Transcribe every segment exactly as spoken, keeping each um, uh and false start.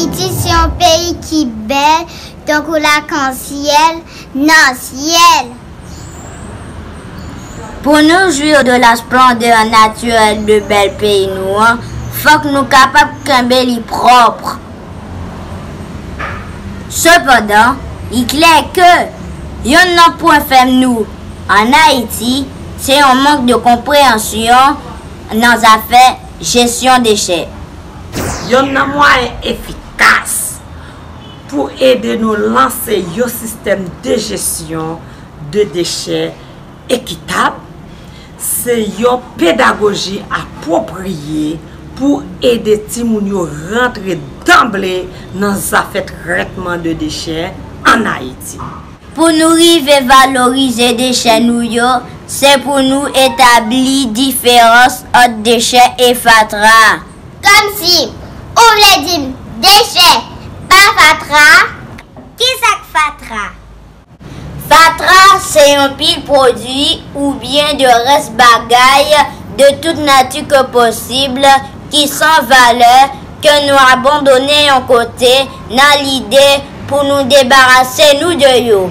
Ayiti se yon peyi ki bèl, tankou lakansyèl nan syèl. Pou nou jwi de la splendè natirèl de bèl peyi nou an, fòk nou kapab kenbe li pwòp. Sepandan, li klè ke yonn nan pwen fèb nou ann Ayiti se yon mank de konpreyansyon nan zafè jesyon dechè. Yonn nan mwayen efikas pou ede nou lanse yon sistèm de jesyon de dechè ekitab, se yon pedagoji apwopriye pou ede timoun yo rantre danble nan zafè trètman de dechè ann Ayiti. Pou nou rive valorize dechè nou yo, se pou nou etabli diferans ant dechè e fatra. Kòmsi, ou vle di m dechè pa fatra? Kisa k fatra? Fatra se yon pil pwodui oubyen de rès bagay de tout nati ke posib ki san valè, ke nou abandone yon kote nan lide pou nou debarase nou de yo.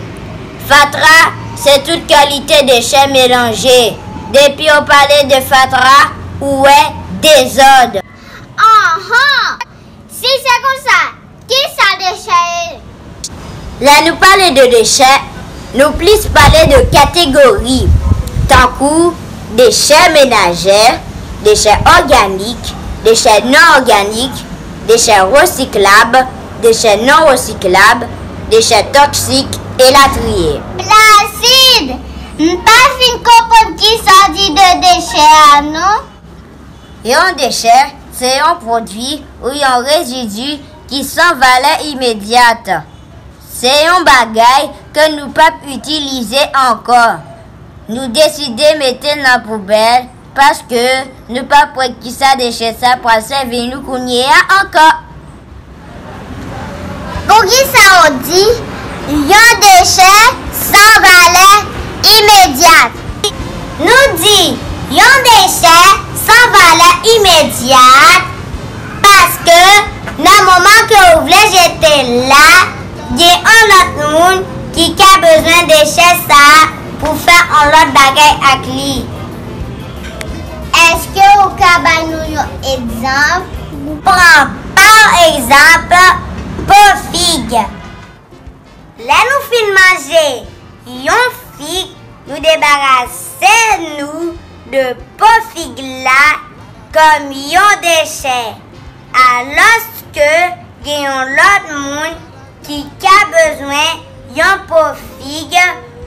Fatra se tout kalite dechè melanje. Depi yo pale de fatra, ou wè dezòd. Anhan! Si se konsa, kisa dechè ye? Lè nou pale de dechè, nou plis pale de kategori, tankou dechè menajè, dechè òganik, dechè non òganik, dechè resiklab, dechè non resiklab, dechè toksik, elatriye. Placide, m pa fin konprann kisa w di de dechè a non. Yon dechè se yon pwodui ou yon rezidi ki san valè imedyat. Se yon bagay ke nou p ap itilize ankò. Nou deside mete l nan poubèl paske nou pa kwè kisa dechè sa pral sèvi nou kounye a ankò. Poukisa w di yon dechè san valè imedyat? Nou di yon dechè san valè imedyat paske nan moman ke ou vle jete l la, gen yon lòt moun ki ka bezwen dechè sa a pou fè yon lòt bagay ak li. Èske ou ka ba nou yon egzanp? Pran pa egzanp po fig. Lè nou fin manje yon fig, nou debarase nou de po fig la kòm yon dechè. Alòske gen yon lòt moun ki ka bezwen yon po fig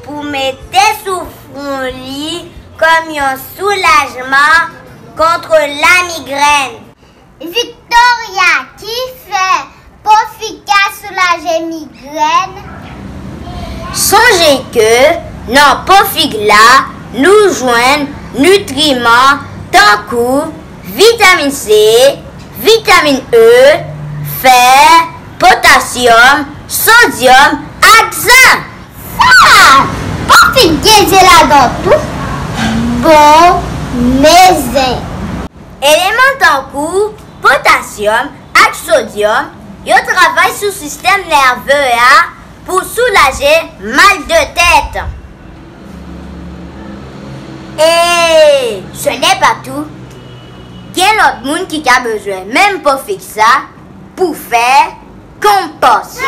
pou mete sou fwon li kòm yon soulajman kont la migrèn. Victoria, kifè po fig ka soulaje migrèn? Sonje ke nan po fig la, nou jwenn nitriman tankou vitamin C, vitamin E, fè, potasyòm, sodyòm ak zen. Sa! Po fig gen zen ladan tou? Bon, men zen. Eleman tankou potasyòm ak sodyòm, yo travay sou sistèm nève a pou soulaje mal de tèt. E ce n'est pas tout. Gen lòt moun ki ka bezwen menm po fig sa pou fè konpòs.